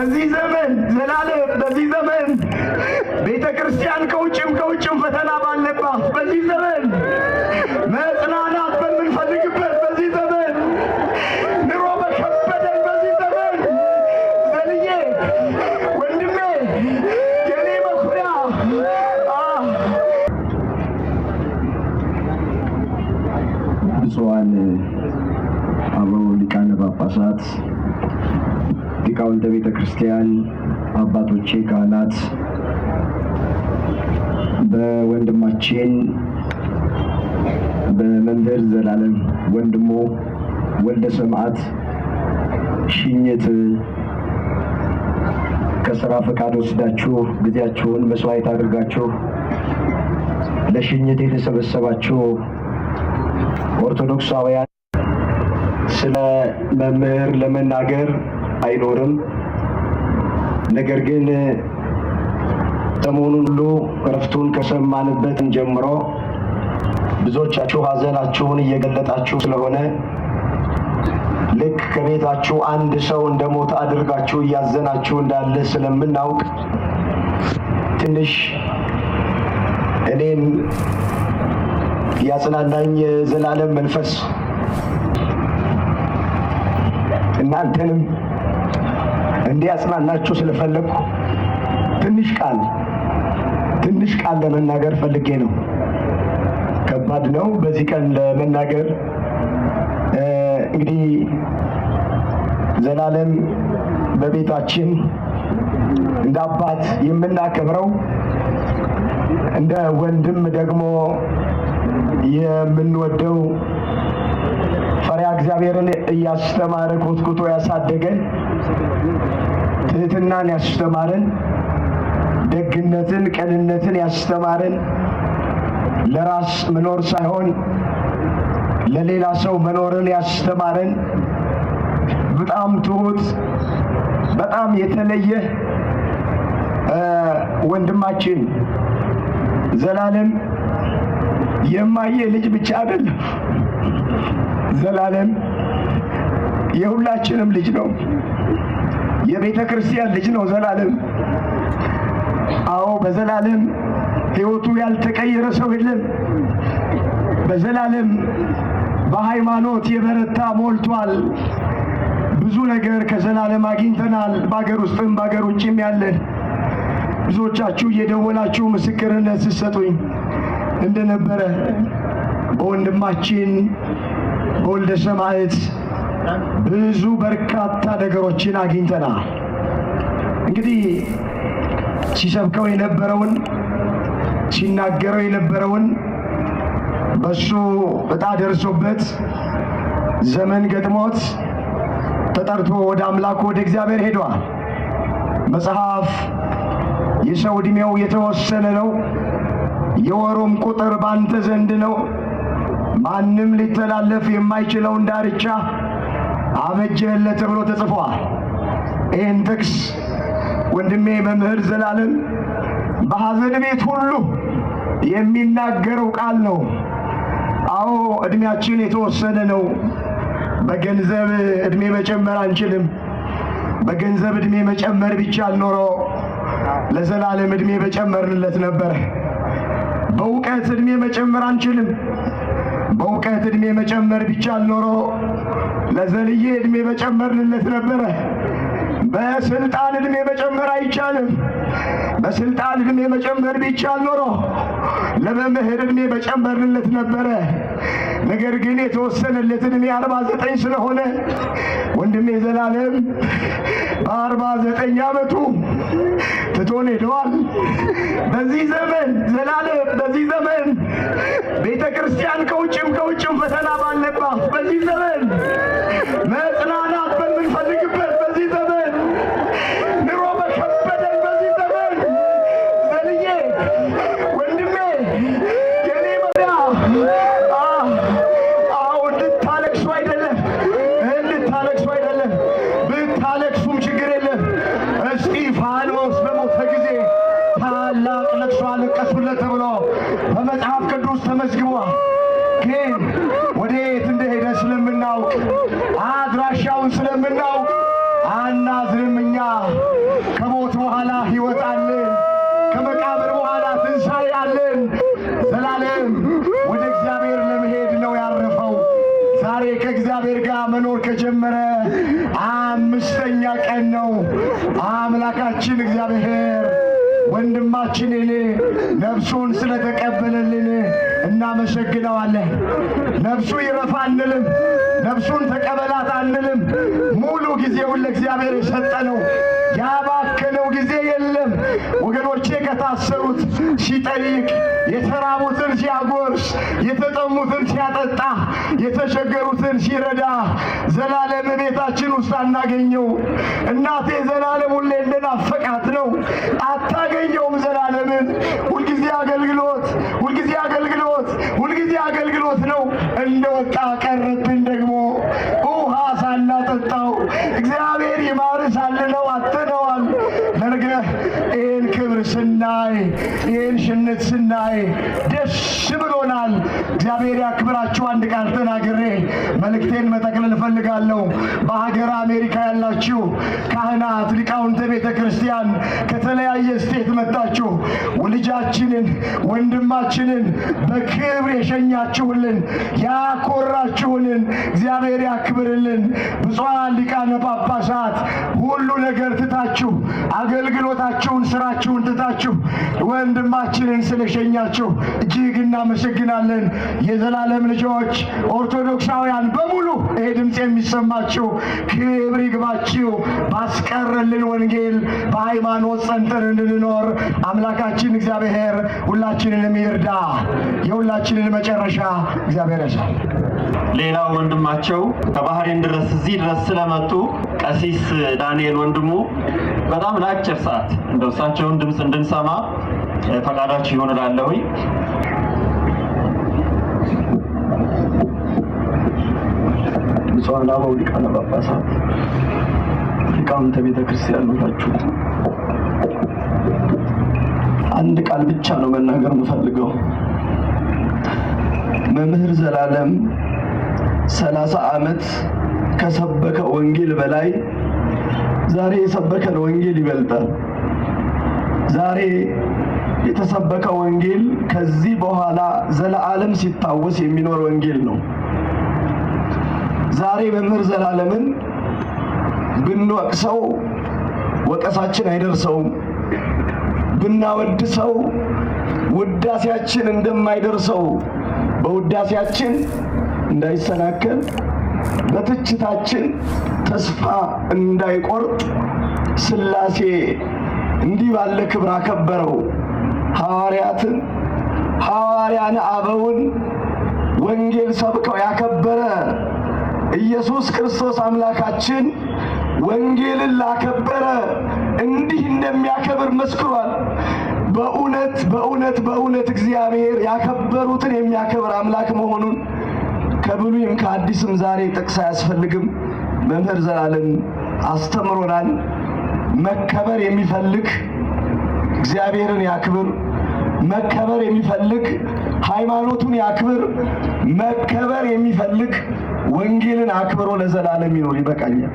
በዚህ ዘመን ዘላለም፣ በዚህ ዘመን ቤተ ክርስቲያን ከውጭም ከውጭም ፈተና ባለባት፣ በዚህ ዘመን መጽናናት በምንፈልግበት፣ በዚህ ዘመን ኑሮ በከበደን፣ በዚህ ዘመን ዘልዬ ወንድሜ የኔ መኩሪያ። ብፁዓን አበው ሊቃነ ጳጳሳት፣ ሊቃውንተ ቤተ ክርስቲያን፣ አባቶቼ ካህናት፣ በወንድማችን በመምህር ዘላለም ወንድሙ ወልደ ሰማዕት ሽኝት ከስራ ፈቃድ ወስዳችሁ ጊዜያችሁን መስዋዕት አድርጋችሁ ለሽኝት የተሰበሰባችሁ ኦርቶዶክሳውያን፣ ስለ መምህር ለመናገር አይኖርም። ነገር ግን ሰሞኑን ሁሉ እረፍቱን ከሰማንበት ጀምሮ ብዙዎቻችሁ ሐዘናችሁን እየገለጣችሁ ስለሆነ ልክ ከቤታችሁ አንድ ሰው እንደሞተ አድርጋችሁ እያዘናችሁ እንዳለ ስለምናውቅ ትንሽ እኔን ያጽናናኝ የዘላለም መንፈስ እናንተንም እንዲያጽናናችሁ ስለፈለግኩ ትንሽ ቃል ለመናገር ፈልጌ ነው። ከባድ ነው በዚህ ቀን ለመናገር። እንግዲህ ዘላለም በቤታችን እንደ አባት የምናከብረው፣ እንደ ወንድም ደግሞ የምንወደው፣ ፈሪሃ እግዚአብሔርን እያስተማረ ኮትኩቶ ያሳደገን፣ ትህትናን ያስተማረን፣ ደግነትን፣ ቅንነትን ያስተማረን፣ ለራስ መኖር ሳይሆን ለሌላ ሰው መኖርን ያስተማረን፣ በጣም ትሁት፣ በጣም የተለየ ወንድማችን ዘላለም የማየ ልጅ ብቻ አይደለም። ዘላለም የሁላችንም ልጅ ነው። የቤተ ክርስቲያን ልጅ ነው ዘላለም። አዎ፣ በዘላለም ሕይወቱ ያልተቀየረ ሰው የለም። በዘላለም በሃይማኖት የበረታ ሞልቷል። ብዙ ነገር ከዘላለም አግኝተናል። በአገር ውስጥም በአገር ውጭም ያለን ብዙዎቻችሁ እየደወላችሁ ምስክርነት ስትሰጡኝ እንደነበረ በወንድማችን በወልደ ሰማዕት ብዙ በርካታ ነገሮችን አግኝተናል። እንግዲህ ሲሰብከው የነበረውን፣ ሲናገረው የነበረውን በሱ ዕጣ ደርሶበት ዘመን ገጥሞት ተጠርቶ ወደ አምላኩ ወደ እግዚአብሔር ሄዷል። መጽሐፍ የሰው ዕድሜው የተወሰነ ነው፣ የወሩም ቁጥር ባንተ ዘንድ ነው፣ ማንም ሊተላለፍ የማይችለውን ዳርቻ አበጀህለት ተብሎ ተጽፏል። ይህን ጥቅስ ወንድሜ መምህር ዘላለም በሐዘን ቤት ሁሉ የሚናገረው ቃል ነው። አዎ፣ ዕድሜያችን የተወሰነ ነው። በገንዘብ ዕድሜ መጨመር አንችልም። በገንዘብ ዕድሜ መጨመር ቢቻል ኖሮ ለዘላለም ዕድሜ በጨመርንለት ነበር። በእውቀት ዕድሜ መጨመር አንችልም። በእውቀት ዕድሜ መጨመር ቢቻል ኖሮ ለዘልዬ ዕድሜ በጨመርንለት ነበረ። በስልጣን ዕድሜ መጨመር አይቻልም። በስልጣን ዕድሜ መጨመር ቢቻል ኖሮ ለመምህር ዕድሜ በጨመርንለት ነበረ። ነገር ግን የተወሰነለት ዕድሜ 49 ስለሆነ ወንድሜ ዘላለም በ49 ዓመቱ ትቶን ሄደዋል። በዚህ ዘመን ዘላለም፣ በዚህ ዘመን ቤተ ክርስቲያን ከውጭም ከውጭም ፈተና ባለባት፣ በዚህ ዘመን መጽናናት በምንፈልግበት፣ በዚህ ዘመን ኑሮ በከበደን፣ በዚህ ዘመን ዘልዬ ወንድሜ የኔ መሪያ። አዎ፣ እንድታለቅሱ አይደለም፣ እንድታለቅሱ አይደለም። ብታለቅሱም ችግር የለም። እስጢፋኖስ በሞተ ጊዜ ታላቅ ለቅሶ አለቀሱለት ተብሎ በመጽሐፍ ቅዱስ ተመዝግቧል። ግን ወዴት እንደሄደ ስለምናውቅ ነው። አምላካችን እግዚአብሔር ወንድማችንን ነፍሱን ስለተቀበለልን እናመሰግነዋለን። ነፍሱ ይረፋ አንልም፣ ነፍሱን ተቀበላት አንልም። ሙሉ ጊዜውን ለእግዚአብሔር የሰጠ ነው። ያባከነው ጊዜ የለም። ወገኖቼ ከታሰሩት ሲጠይቅ፣ የተራቡትን ሲያጎርስ፣ የተጠሙትን ሲያጠጣ፣ የተቸገሩትን ሲረዳ ዘላለም ቤታችን ውስጥ አናገኘው። እናቴ ዘላለም ሁሌ እንደናፈቃት ነው። አታገኘውም ዘላለምን። ሁልጊዜ አገልግሎት፣ ሁልጊዜ አገልግሎት፣ ሁልጊዜ አገልግሎት ነው። እንደወጣ ቀረብን ደግሞ ውሃ ሳናጠጣው እግዚአብሔር ይማርህ ሳንለው አጥተነዋል። ነገ ይህን ክብር ስናይ፣ ይህን ሽነት ስናይ ደስ ብሎናል። እግዚአብሔር ያክብራችሁ። አንድ ቃል ተናግሬ መልእክቴን መጠቅለል እፈልጋለሁ። በሀገር አሜሪካ ያላችሁ ካህናት፣ ሊቃውንተ ቤተ ክርስቲያን ከተለያየ state መጣችሁ ልጃችንን ወንድማችንን በክብር የሸኛችሁልን ያኮራችሁንን እግዚአብሔር ያክብርልን። ብፁዓን ሊቃነ ጳጳሳት ሁሉ ነገር ትታችሁ አገልግሎታችሁን፣ ስራችሁን ትታችሁ ወንድማችንን ስለሸኛችሁ እጅግ እናመሰግናለን። የዘላለም ልጆች ኦርቶዶክሳውያን በሙሉ ይሄ ድምፅ የሚሰማችሁ ክብር ይግባችሁ። ባስቀረልን ወንጌል በሃይማኖት ጸንተን እንድንኖር አምላካችን እግዚአብሔር ሁላችንንም ይርዳ። የሁላችንን መጨረሻ እግዚአብሔር ያሳል። ሌላው ወንድማቸው ከባህሬን ድረስ እዚህ ድረስ ስለመጡ ቀሲስ ዳንኤል ወንድሙ በጣም ለአጭር ሰዓት እንደው እሳቸውን ድምፅ እንድንሰማ ፈቃዳችሁ ይሁን እላለሁኝ። ብፁዓን አበው ሊቃነ ጳጳሳት፣ ሊቃውንተ ቤተ ክርስቲያን ሁላችሁ አንድ ቃል ብቻ ነው መናገር የምፈልገው። መምህር ዘላለም 30 ዓመት ከሰበከ ወንጌል በላይ ዛሬ የሰበከን ወንጌል ይበልጣል። ዛሬ የተሰበከ ወንጌል ከዚህ በኋላ ዘለዓለም ሲታወስ የሚኖር ወንጌል ነው። ዛሬ መምህር ዘላለምን ብንወቅሰው ወቀሳችን አይደርሰውም። ብናወድሰው ውዳሴያችን እንደማይደርሰው በውዳሴያችን እንዳይሰናከል በትችታችን ተስፋ እንዳይቆርጥ ሥላሴ እንዲህ ባለ ክብር አከበረው። ሐዋርያትን ሐዋርያን አበውን ወንጌል ሰብከው ያከበረ ኢየሱስ ክርስቶስ አምላካችን ወንጌልን ላከበረ እንዲህ እንደሚያከብር መስክሯል። በእውነት በእውነት በእውነት እግዚአብሔር ያከበሩትን የሚያከብር አምላክ መሆኑን ከብሉይም ከአዲስም ዛሬ ጥቅስ አያስፈልግም። መምህር ዘላለም አስተምሮናል። መከበር የሚፈልግ እግዚአብሔርን ያክብር። መከበር የሚፈልግ ሃይማኖቱን ያክብር። መከበር የሚፈልግ ወንጌልን አክብሮ ለዘላለም ይኖር። ይበቃኛል።